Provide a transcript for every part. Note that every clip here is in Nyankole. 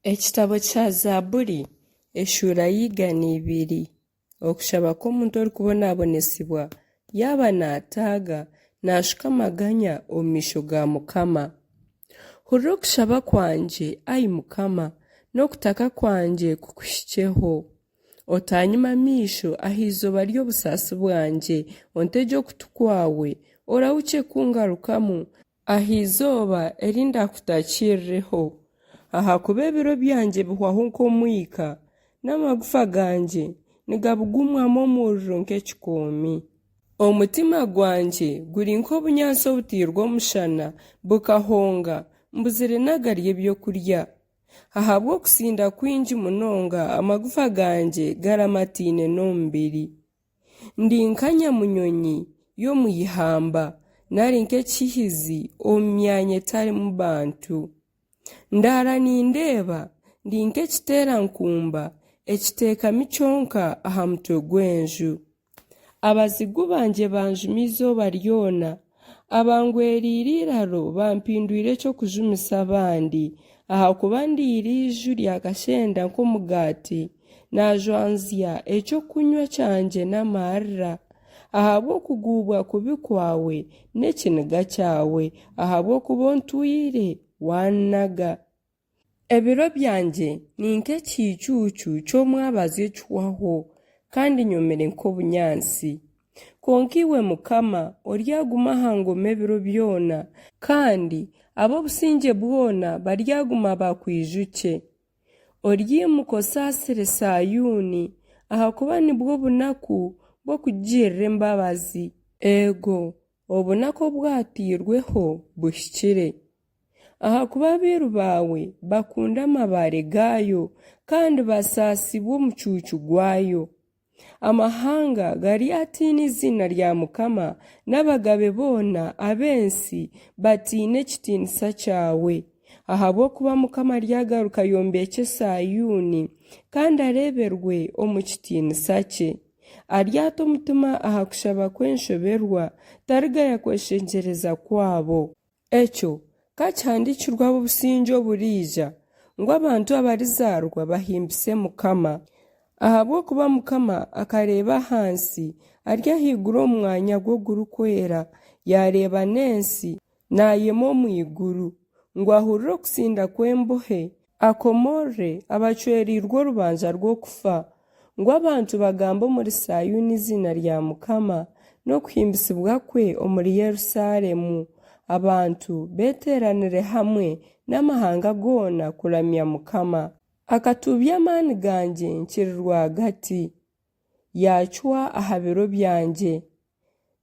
Ekitabo kya Zaaburi eshuura ya 102 Okushaba kw'omuntu orikubonabonesibwa yaaba naataaga, naashuka amaganya omu maisho ga Mukama. Hurira okushaba kwangye, ai Mukama, n'okutaka kwangye kukuhikyeho. Otaanyima amaisho aha izooba ry'obusaasi bwangye, ontegye okutu kwawe, orahukye kungarukamu, Aha izooba eri ndaakutakirireho, ahakuba ebiro byangye bihwaho nk'omwika, n'amagufa gangye nigabugumwamu omuriro nk'ekikoomi. Omutima gwangye guri nk'obunyaatsi obutairwe omushana, bukahonga, mbuzire n'agarya ebyokurya. Ahabw'okusinda kwingi munonga amagufa gangye garamataine n'omubiri. Ndi nka nyamunyonyi y'omu ihamba, nari nk'ekihizi omu myanya etarimu bantu. Ndaara nindeeba, ndi nk'ekiteerankumba ekiteekami kyonka aha mutwe gw'enju. Abazigu bangye banjuma eizooba ryona, Abangwereire eiraro bampindwire eky'okujumisa abandi, ahakuba ndiire eiju rya kashenda nk'omugaati, naajwanzya eky'okunywa kyangye n'amarira, ahabw'okuguubwa kubi kwawe n'ekiniga kyawe, ahabw'okuba ontwire wannaga. Ebiro byangye ni nk'ekiicuucu ky'omwabazyo ekihwaho, kandi nyomire nk'obunyaatsi. Kwonka iwe Mukama, oryaguma aha ngoma ebiro byona, kandi ab'obusingye bwona baryaguma bakwijukye. Oryaimuka osaasire Saayuuni, ahakuba nibwo bunaku bw'okugirira embabazi. Eego, Obunaku obwatairweho buhikire, ahakuba abairu baawe bakunda amabaare gaayo, kandi basaasibwa omucuucu gwayo. Amahanga garyatiina eiziina rya Mukama, n'abagabe boona ab'ensi batiine ekitiinisa kyawe. Ahabw'okuba Mukama aryagaruka ayombekye Saayuuni, kandi areeberwe omu kitiinisa kye. Aryata omutima aha kushaba kw'enshoberwa, tarigaya kweshengyereza kwabo. Ekyo ka kihandiikirwe ab'obusingye oburiija, ngu abantu abarizaarwa bahimbise Mukama. Ahabw'okuba Mukama akareeba ahansi ari ahaiguru omu mwanya gwe ogurikwera, yaareeba n'ensi, naayema omu iguru, ngu ahurire okutsinda kw'embohe, Akomoorore abacwereirwe orubanja rw'okufa, ngu abantu bagambe omuri Saayuuni eiziina rya Mukama, n'okuhimbisibwa kwe omuri Yerusaalemu, abantu beeteeranire hamwe n'amahanga goona kuramya Mukama. Akatuubya amaani gangye nkiri rwagati, yaacwa aha biro byangye.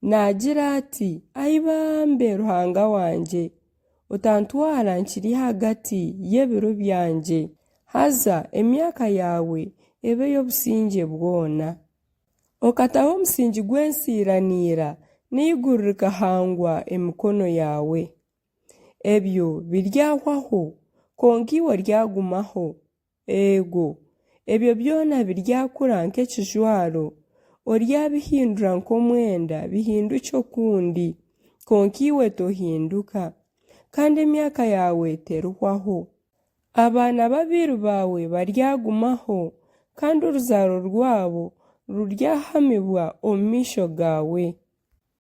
Naagira ati, Ai bambe, Ruhanga wangye, otantwara nkiri ahagati y'ebiro byangye, haza emyaka yaawe ebe ey'obusingye bwona. Okataho omusingi gw'ensi ira na ira, n'eiguru rikahangwa emikono yaawe. Ebyo biryahwaho, kwonka iwe oryagumaho. Eego, ebyo byona biryakura nk'ekijwaro, oryabihindura nk'omwenda bihindukye okundi, kwonka iwe tohinduka, kandi emyaka yaawe terihwaho. Abaana b'abairu baawe baryagumaho, kandi oruzaaro rwabo ruryahamibwa omu maisho gaawe.